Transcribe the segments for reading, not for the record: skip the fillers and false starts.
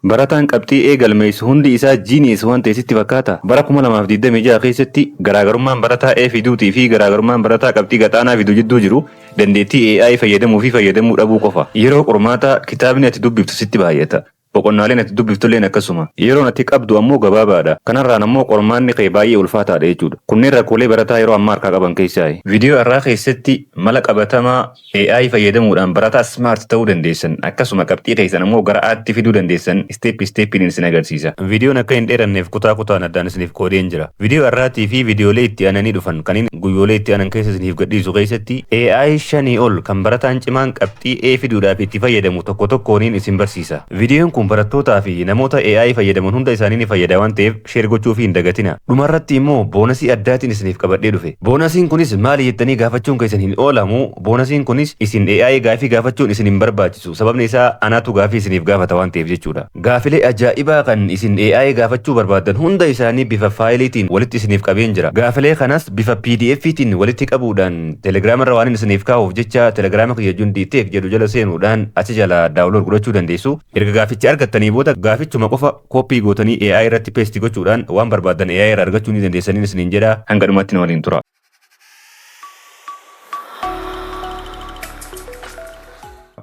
Barataan qabxii A galmeessu hundi isaa genius waan ta'e sitti fakkaata? Bara 2026 keessatti garaagarummaan barataa A fiduutii fi garaagarummaan barataa qabxii gaxaanaa fidu jidduu jiru dandeettii AI fayyadamuu fi fayyadamuu dhabuu qofa. Yeroo qormaataa kitaabni ati dubbiftu sitti baay'ata. Boqonnaaleen ati dubbiftu akkasuma. Yeroon ati qabdu ammoo gabaabaadha. Kanarraan ammoo qormaanni kee baay'ee ulfaataadha jechuudha. Kunneen rakkoolee barataa yeroo ammaa harkaa qaban keessaayi. Viidiyoo har'aa keessatti mala qabatamaa AI fayyadamuudhaan barataa smart ta'uu dandeessan, akkasuma qabxii keessan ammoo gara Aatti fiduu dandeessan step stepiin isin agarsiisa. Viidiyoon akka hin dheeranneef kutaa kutaan addaan isiniif qoodeen jira. Viidiyoo har'aatii fi viidiyoolee itti aananii dhufan kan inni guyyoolee itti aanan keessa isiniif gadhiisu keessatti AI shanii ol kan barataan cimaan qabxii A fiduudhaaf itti fayyadamu tokko tokkooniin isin barsiisa. Viidiyoon kun barattootaa fi namoota AI fayyadaman hunda isaanii ni fayyada waan ta'eef, share gochuu fi hin dagatina. Dhumarratti immoo bonusii addaatiin isiniif qabadhee dhufe. Bonusiin kunis maali jettanii gaafachuun keessan hin oolamu. Bonusiin kunis isin AI gaafii gaafachuun isin hin barbaachisu. Sababni isaa anaatu gaafii isiniif gaafata waan ta'eef jechuudha. Gaafilee ajaa'ibaa kan isin AI gaafachuu barbaaddan hunda isaanii bifa fileiitiin walitti isiniif qabeen jira. Gaafilee kanas bifa PDF'tiin walitti qabuudhaan Telegiraama irra waan isiniif kaa'uuf jecha, Telegiraama kiyya Jundii Tech jedhu jala seenuudhaan achi jala download godhachuu dandeessu. Erga gaaficha argattanii booda gaafichuma qofa copy gootanii AI irratti paste gochuudhaan waan barbaaddan AI irraa argachuu ni dandeessaniin isiniin jedha. Hanga dhumaatti na waliin tura.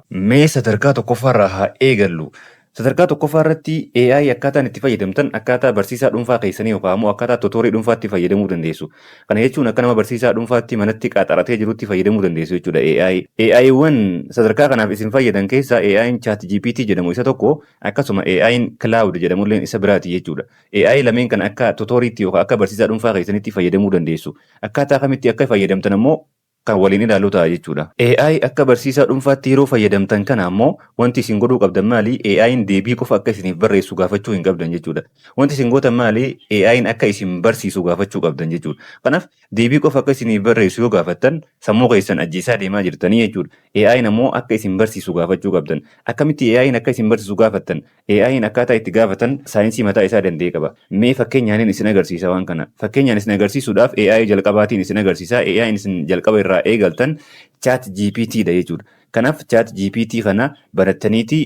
Mee sadarkaa tokkoffaarraa haa eegallu. Sadarkaa tokkoffaa irratti AI akkaataan itti fayyadamtan akkaataa barsiisaa dhuunfaa keessanii yookaan ammoo akkaataa tutorii dhuunfaatti fayyadamuu dandeessu. Kana jechuun akka nama barsiisaa dhuunfaatti manatti qaxaratee jirutti fayyadamuu dandeessu jechuudha AI. AIwwan sadarkaa kanaaf isin fayyadan keessaa AI'n ChatGPT jedhamu isa tokko, akkasuma AI'n Claude jedhamulleen isa biraati jechuudha. AI lameen kana akka tutoriitti yookaan akka barsiisaa dhuunfaa keessanitti fayyadamuu dandeessu. Akkaataa kamitti akka fayyadamtan ammoo kan waliin ilaallu ta'a jechuudha. AI akka barsiisaa dhuunfaatti yeroo fayyadamtan kana ammoo wanti isin godhuu qabdan maali? AI'n deebii qofa akka isiniif barreessu gaafachuu hin qabdan jechuudha. Wanti isin gootan maali? AI'n akka isin barsiisu gaafachuu qabdan jechuudha. Kanaaf deebii qofa akka isiniif barreessu yoo gaafattan sammuu keessan ajjeesaa deemaa jirtanii jechuudha. AI'n ammoo akka isin barsiisu gaafachuu qabdan. Akkamitti AI'n akka isin barsiisu gaafattan? AI'n akkaataa itti gaafatan saayinsii mataa isaa danda'e qaba. Mee fakkeenyaanin isin agarsiisa waan kana. Fakkeenyaan isin agarsiisuudhaaf AI jalqabaatiin isin agarsiisa. AI'n isin jalqaba irraa eegaltan Chat GPT dha jechuudha. Kanaaf Chat GPT kana banattaniiti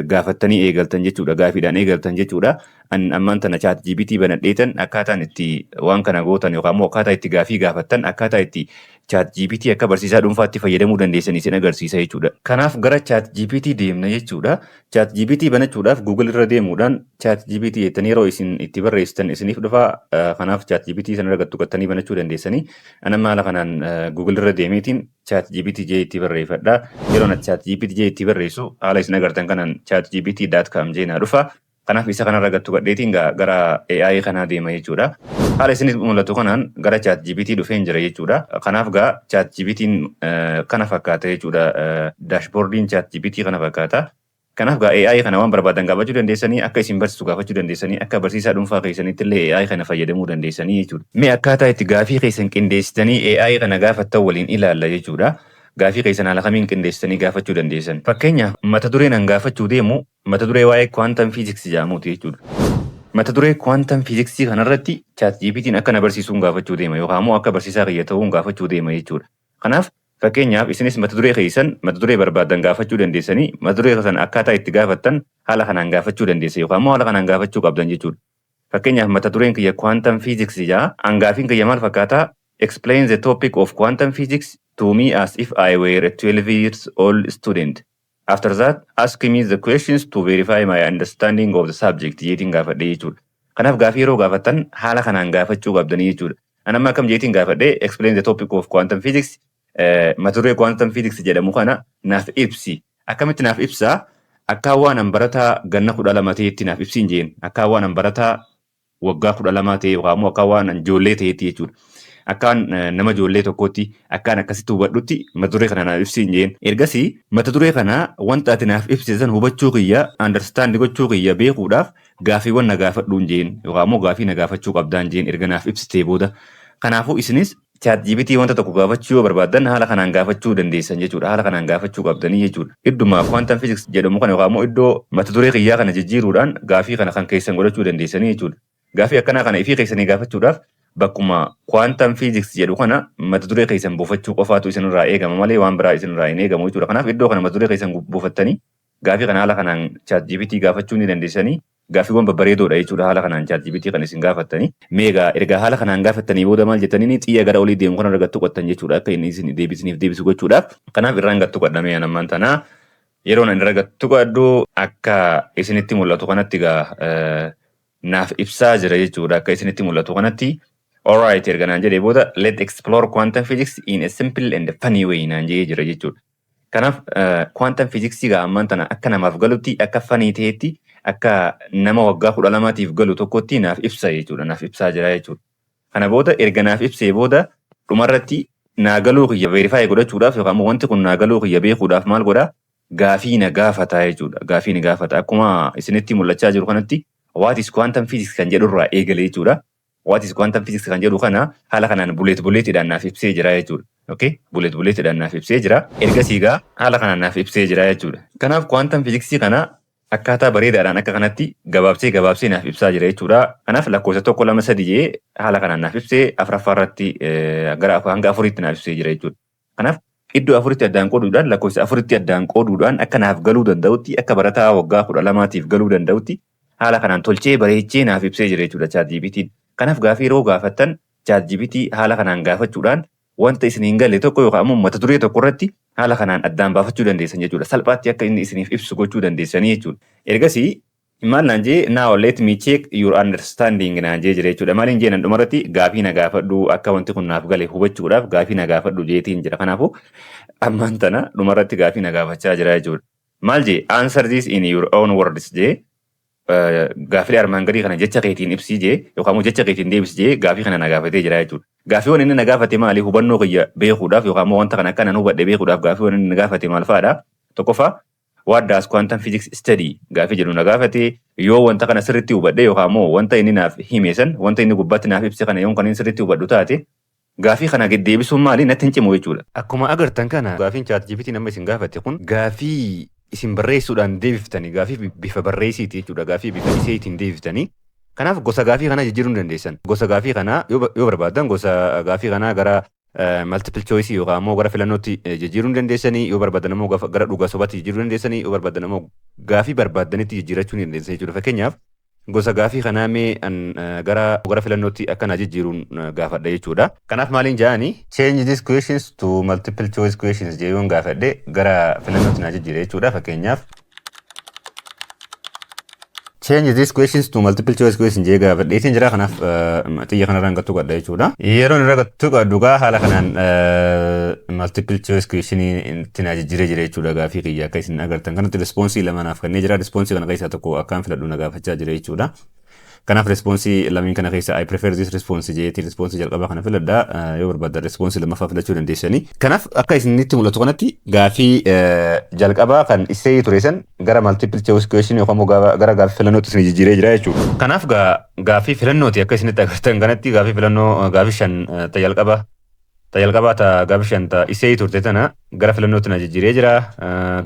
gaafattanii eegaltan jechuudha. Gaafiidhaan eegaltan jechuudha. An ammaan tana Chat GPT banadheetan akkaataan itti waan kana gootan yookaan immoo akkaataa itti gaafii gaafattan, akkaataa itti Chat GPT akka barsiisaa dhuunfaatti fayyadamuu dandeessan isin agarsiisa jechuudha. Kanaaf gara Chat GPT deemna jechuudha. Chat GPT banachuudhaaf Google irra deemuudhaan Chat GPT jettanii yeroo isin itti barreessitan isiniif dhufa. Kanaaf Chat GPT sana irra tuqattanii banachuu dandeessanii. Ana haala kanaan Google irra deemeetiin Chat GPT jee itti barreeffadha. Yeroo ati Chat GPT jee itti barreessu haala isin agartan kanaan chatgpt.com jee naa dhufa. Kanaaf isa kanarra gad tuqadheetiin gara AI kanaa deema jechuudha. Haala isinis mul'atu kanaan gara Chat GPT dhufeen jira jechuudha. Kanaaf gaa Chat GPT'n kana fakkaata jechuudha. Dashboardiin Chat GPT kana fakkaata. Kanaaf gaa AI kana waan barbaadan gaafachuu dandeessanii, akka isin barsiisu gaafachuu dandeessanii, akka barsiisaa dhuunfaa keessanitti illee AI kana fayyadamuu dandeessanii jechuudha. Mee akkaataa itti gaafii keessan qindeessitanii AI kana gaafattan waliin ilaalla jechuudha. Gaafii keessan haala kamiin qindeessitanii gaafachuu dandeessan? Fakkeenyaaf, mata dureen an gaafachuu deemu mata duree waa'ee quantum physics jedhamuuti jechuudha. Mata duree quantum physics kanarratti Chat GPT'n akka na barsiisuun gaafachuu deema yookaan immoo akka barsiisaa kiyya ta'uun gaafachuu deema jechuudha. Kanaaf fakkeenyaaf isinis mata duree keessan, mata duree barbaaddan gaafachuu dandeessanii, mata duree sana akkaataa itti gaafattan haala kanaan gaafachuu dandeessa yookaan immoo haala kanaan gaafachuu qabdan jechuudha. Fakkeenyaaf, mata dureen kiyya quantum physics jedha. An gaafiin kiyya maal fakkaataa? "Explain the topic of quantum physics to me as if I were a 12 years old student. After that, ask me the questions to verify my understanding of the subject" jeetiin gaafadhe jechuudha. Kanaaf gaafii yeroo gaafattan haala kanaan gaafachuu qabdanii jechuudha. An amma akkam jeetiin gaafadhe? "Explain the topic of quantum physics", mata duree quantum physics jedhamu kana naaf ibsi. Akkamitti naaf ibsaa? Akka waan an barataa ganna 12 ta'etti naaf ibsiin jeen. Akka waan an barataa waggaa 12 ta'e yookaan immoo akka waan an ijoollee ta'etti jechuudha. Akkaan nama ijoollee tokkootti akkaan akkasitti hubadhutti mata duree kana naaf ibsiin jeen. Ergasii mata duree kana wanta ati naaf ibsite san hubachuu kiyya, understand gochuu kiyya beekuudhaaf gaafiiwwan na gaafadhuun jeen yookaan immoo gaafii na gaafachuu qabdaan jeen erga naaf ibsitee booda. Kanaafuu isinis Chat GPT wanta tokko gaafachuu yoo barbaaddan haala kanaan gaafachuu dandeessan jechuudha. Haala kanaan gaafachuu qabdanii jechuudha. Idduma quantum physics jedhamu kana yookaan immoo iddoo mata duree kiyyaa kana jijjiiruudhaan gaafii kana kan keessan godhachuu dandeessanii jechuudha. Gaafii akkanaa kana ifii keessanii gaafachuudhaaf bakkuma quantum physics jedhu kana mata duree keessan buufachuu qofaatu isinirraa eegama malee waan biraa isinirraa hin eegamu jechuudha. Kanaaf iddoo kana mata duree keessan buufattanii Gaafii kana haala kanaan ChatGPT gaafachuu ni dandeessanii. Gaaffiiwwan babbareedoodha jechuudha haala kanaan ChatGPT kan isin gaafattanii. Meegaa erga haala kanaan gaafattanii booda maal jettanii xiyya gara olii deemu kana irra tuqattan jechuudha, akka inni isin deebisiniif deebisu gochuudhaaf. Kanaaf irraan gad tuqadhamee ammaan tanaa yeroo ani irra gad tuqadhu akka isinitti mul'atu kanatti egaa naaf ibsaa jira jechuudha, akka isinitti mul'atu kanatti. Alright, erga naan jedhee booda, "Let explore quantum physics in a simple and funny way" naan jedhee jira jechuudha. Kanaaf quantum physics egaa ammaan tana akka namaaf galutti, akka funny ta'etti, akka nama waggaa 12tiif galu tokkotti naaf ibsa jechuudha. Naaf ibsaa jira jechuudha. Kana booda erga naaf ibsee booda dhumarratti naa galuu kiyya verify godhachuudhaaf yookaan immoo wanti kun naa galuu kiyya beekuudhaaf maal godhaa? Gaafii na gaafata jechuudha. Gaafii na gaafata. Akkuma isinitti mul'achaa jiru kanatti, "What is quantum physics" kan jedhurraa eegale jechuudha. "What is quantum physics" kan jedhu kana haala kanaan bullet bulletiidhaan naaf ibsee jira jechuudha. Okay? Bullet bulletiidhaan naaf ibsee jira. Ergasii gaa haala kanaan naaf ibsee jira jechuudha. Kanaaf quantum physics kana akkaataa bareedaadhaan akka kanatti gabaabsee gabaabsee naaf ibsaa jira jechuudha. Kanaaf lakkoofsa tokko, lama, sadi jee haala kanaan naaf ibsee afuraffaa irratti gara hanga afuriitti naaf ibsee jira jechuudha. Kanaaf iddoo afuritti addaan qooduudhaan, lakkoofsa afuritti addaan qooduudhaan, akka naaf galuu danda'utti, akka barataa waggaa 12tiif galuu danda'utti haala kanaan tolchee bareechee naaf ibsee jira jechuudha ChatGPT. Kanaaf gaafii yeroo gaafattan ChatGPT haala kanaan gaafachuudhaan wanta isin hin galle tokko yookaan immoo mata duree tokko irratti haala kanaan addaan baafachuu dandeessan jechuudha. Salphaatti akka inni isiniif ibsu gochuu dandeessanii jechuudha. Ergasii maal naan jee? "Now let me check your understanding" naan jee jira jechuudha. Maaliin jee? Nan dhumarratti gaafii na gaafadhu, akka wanti kun naaf gale hubachuudhaaf gaafii na gaafadhu jeetiin jira. Kanaafuu ammaan tana dhumarratti gaafii na gaafachaa jira jechuudha. Maal jee? "Answer this in your own words" jee, gaafilee armaan gadii kana jecha keetiin ibsii jee yookaan immoo jecha keetiin deebisi jee gaafii kana na gaafatee jira jechuudha. Gaafiiwwan inni na gaafate maali? Hubannoo kiyya beekuudhaaf yookaan immoo wanta kana akka nan hubadhe beekuudhaaf gaafiiwwan inni na gaafate maal fa'aadha? Tokkoffaa, "What does quantum physics study?" gaafii jedhu na gaafate. Yoo wanta kana sirriitti hubadhe yookaan immoo wanta inni naaf hime san, wanta inni gubbaatti naaf ibse kana yoon kan inni sirriitti hubadhu taate, gaafii kana deebisuun maali natti hin cimu jechuudha. Akkuma agartan kana gaafiin ChatGPT nama isin gaafate kun gaafii isin barreessuudhaan deebiftanii, gaafii bifa barreessiiti jechuudha, gaafii bifa iseetiin deebiftanii. Kanaaf gosa gaafii kanaa jijjiiruu ni dandeessan. Gosa gaafii kanaa yoo barbaadan gosa gaafii kanaa gara multiple choice yookaan immoo gara filannootti jijjiiruu ni dandeessanii. Yoo barbaadan immoo gara dhugaa sobaatti jijjiiruu dandeessanii. Yoo barbaadan immoo gaafii barbaadanitti jijjiirachuu ni dandeessan jechuudha. Fakkeenyaaf gosa gaafii kanaa mee gara filannootti akkanaa jijjiiruun gaafadha jechuudha. Kanaaf maaliin jedhani? "Change these questions to multiple choice questions" jedhuun gaafadhe, gara filannootti naa jijjiire jechuudha. Fakkeenyaaf "Change these questions to multiple choice questions" jee gaafadheetiin jira. Kanaaf xiyya kanarraan gattu qadha jechuudha. Yeroon irra gattu qadhu gaa haala kanaan multiple choice question itti naa jijjiiree jira jechuudha gaafii kiyya. Akka isin agartan kanatti response lama naaf kennee jira. Response kana keessaa tokko akkaan filadhu na gaafachaa jira jechuudha. Kanaaf response lameen kana keessa "I prefer this response" jeetii response jalqabaa kana filadha. Yoo barbaaddan response lammaffaa filachuu dandeessanii. Kanaaf akka isinitti mul'atu kanatti gaafii jalqabaa kan isee ture san gara multiple choice question yookaan immoo gara gaafii filannootti isin jijjiiree jira jechuudha. Kanaaf gaafii filannooti. Akka isinitti agartan kanatti gaafii filannoo gaafii shan ta jalqabaa ta jalqabaa ta gaafii shan ta isee turte tana gara filannootti na jijjiiree jira.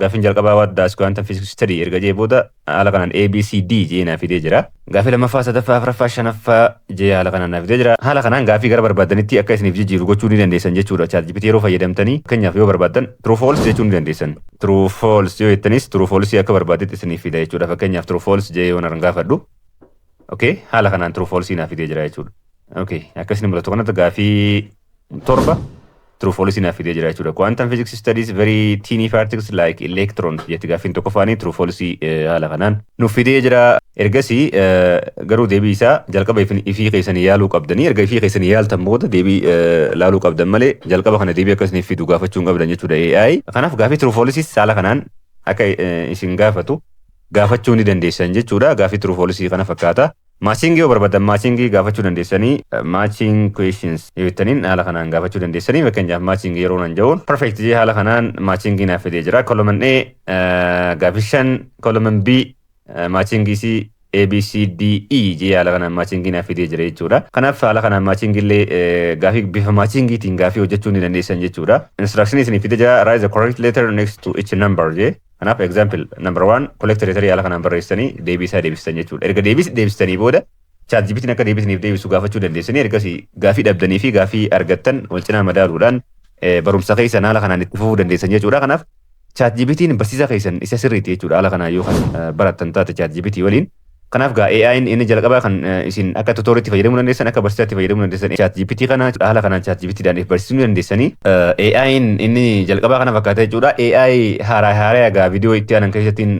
Gaafiin jalqabaa "What does quantum physics study" erga jee booda haala kanaan A, B, C, D jee naa fidee jira. Gaafii lammaffaa, sadaffaa, afuraffaa, shanaffaa jee haala kanaan naa fidee jira. Haala kanaan gaafii gara barbaadanitti akka isiniif jijjiiru gochuu ni dandeessan jechuudha. ChatGPT yeroo fayyadamtanii, fakkeenyaaf yoo barbaaddan true false jechuu ni dandeessan. True false yoo jettanis true false akka barbaadetti isiniif fida jechuudha. Fakkeenyaaf true false jee yoo nan gaafadhu. Okay, haala kanaan true false naa fidee jira jechuudha. Okay, akka isin mul'atu kanatti gaafii 7 true false naaf fidee jira jechuudha. "Quantum physics studies very teeny particles like electrons" jetti gaaffiin tokkoffaanii true false haala kanaan nuuf fidee jira. Ergasii garuu deebii isaa jalqaba ifii keessanii yaaluu qabdanii, erga ifii keessanii yaaltan booda deebii laaluu qabdan malee jalqaba kana deebii akka isiniif fidu gaafachuu hin qabdan jechuudha AI. Kanaaf gaafii true false haala kanaan akka isin gaafatu gaafachuu ni dandeessan jechuudha. Gaafii true false kana fakkaata. Matching yoo barbaadan matching gaafachuu dandeessanii, "matching questions" yoo jettaniin haala kanaan gaafachuu dandeessanii. Fakkeenyaaf matching yeroo nan jedhuun perfect jee haala kanaan matching naaf fidee jira. Column A gaafii shan, column B matching C, A, B, C, D, E jee haala kanaan matching naaf fidee jira jechuudha. Kanaaf haala kanaan matching illee gaafii bifa matchingiitiin gaafii hojjechuu ni dandeessan jechuudha. Instruction isinii fidee jira, "Write the correct letter next to each number" jee. Kanaaf example number one correct letter haala kanaan barreessanii deebii isaa deebistan jechuudha. Erga deebii deebistanii booda ChatGPT'n akka deebisaniif deebisu gaafachuu dandeessanii, ergasii gaafii dhabdanii fi gaafii argattan wal cinaa madaaluudhaan barumsa keessan haala kanaan itti fufuu dandeessan jechuudha. Kanaaf ChatGPT'n barsiisaa keessan isa sirriiti jechuudha, haala kanaan yoo kan barattan taate ChatGPT waliin. Kanaaf gaa AI'n inni jalqabaa kan isin akka tutoriitti fayyadamuu dandeessan, akka barsiisaatti fayyadamuu dandeessan ChatGPT kana, haala kanaan ChatGPTdhaan if barsiisuu dandeessanii. AI'n inni jalqabaa kana fakkaata jechuudha. AI haaraa haaraa gaa viidiyoo itti aanan keessattiin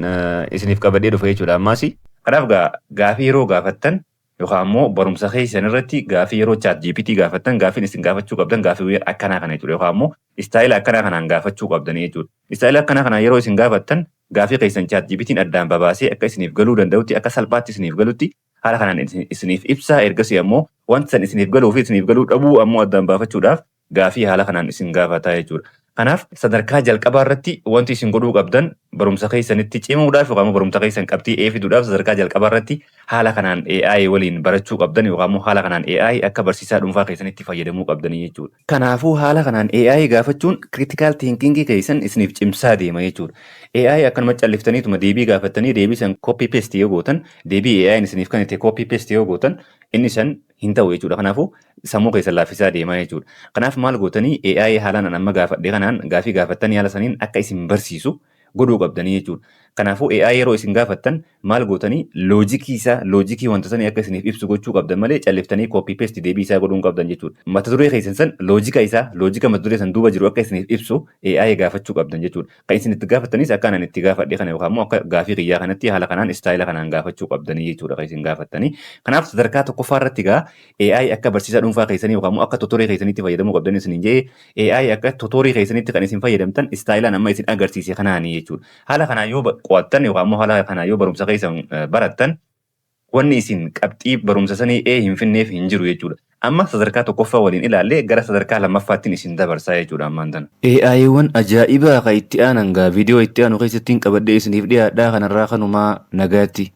isiniif qabadhee dhufa jechuudha ammaas. Kanaaf gaa gaafii yeroo gaafattan yookaan ammoo barumsa keessan irratti gaafii yeroo ChatGPT gaafattan, gaafiin isin gaafachuu qabdan gaafii akkanaa kana jechuudha, yookaan ammoo style akkanaa kanaan gaafachuu qabdanii jechuudha. Style akkanaa kanaan yeroo isin gaafattan, gaafii keessan ChatGPT'n addaan babaasee akka isiniif galuu danda'utti, akka salphaatti isiniif galutti haala kanaan isiniif ibsaa. Ergasii ammoo wanta san isiniif galuu fi isiniif galuu dhabuu ammoo addaan baafachuudhaaf gaafii haala kanaan isin gaafataa jechuudha. Kanaaf sadarkaa jalqabaa irratti wanti isin godhuu qabdan, barumsa keessanitti cimuudhaaf yookaan immoo barumsa keessan qabxii A fiduudhaaf, sadarkaa jalqabaa irratti haala kanaan AI waliin barachuu qabdan yookaan immoo haala kanaan AI akka barsiisaa dhuunfaa keessanitti fayyadamuu qabdanii jechuudha. Kanaafuu haala kanaan AI gaafachuun critical thinking keessan isiniif cimsaa deema jechuudha. AI akkanuma calliftaniituma deebii gaafattanii deebii san copy paste yoo gootan, deebii AI isiniif kennite copy paste yoo gootan, inni san hin ta'u jechuudha. Kanaafuu sammuu keessan laaffisaa deemaa jechuudha. Kanaaf maal gootanii, AI haalaan amma gaafadhe kanaan gaafii gaafattanii haala saniin akka isin barsiisu godhuu qabdanii jechuudha. Kanaafuu AI yeroo isin gaafattan maal gootanii, loojikii isaa, loojikii wanta sanii akka isiniif ibsu gochuu qabdan malee calliftanii copy paste deebii isaa godhuu hin qabdan jechuudha. Mata duree keessan san loojika isaa, loojika mata duree san duuba jiru akka isiniif ibsu AI gaafachuu qabdan jechuudha. Kan isin itti gaafattanis akka anan itti gaafadhe kana yookaan immoo akka gaafii kiyyaa kanatti haala kanaan, style kanaan gaafachuu qabdanii jechuudha kan isin gaafattanii. Kanaaf sadarkaa tokkoffaa irratti gaa AI akka barsiisaa dhuunfaa keessanii yookaan immoo akka tutorii keessanitti fayyadamuu qabdan isiniin jedhee, AI akka tutorii keessanitti kan isin fayyadamtan styleaan amma isin agarsiise kanaanii jechuudha. Haala kanaan yoo qo'attan yookaan immoo haala kanaan yoo barumsa keessan barattan, wanni isin qabxii barumsa sanii A hin finneef hin jiru jechuudha. Amma sadarkaa tokkoffaa waliin ilaallee gara sadarkaa lammaffaattiin isin dabarsaa jechuudha ammaan tana. AIiwwan ajaa'ibaa kan itti aanan gaa viidiyoo itti aanu keessatti hin qabadhee isiniif dhiyaadhaa. Kanarraa kanumaa, nagaatti.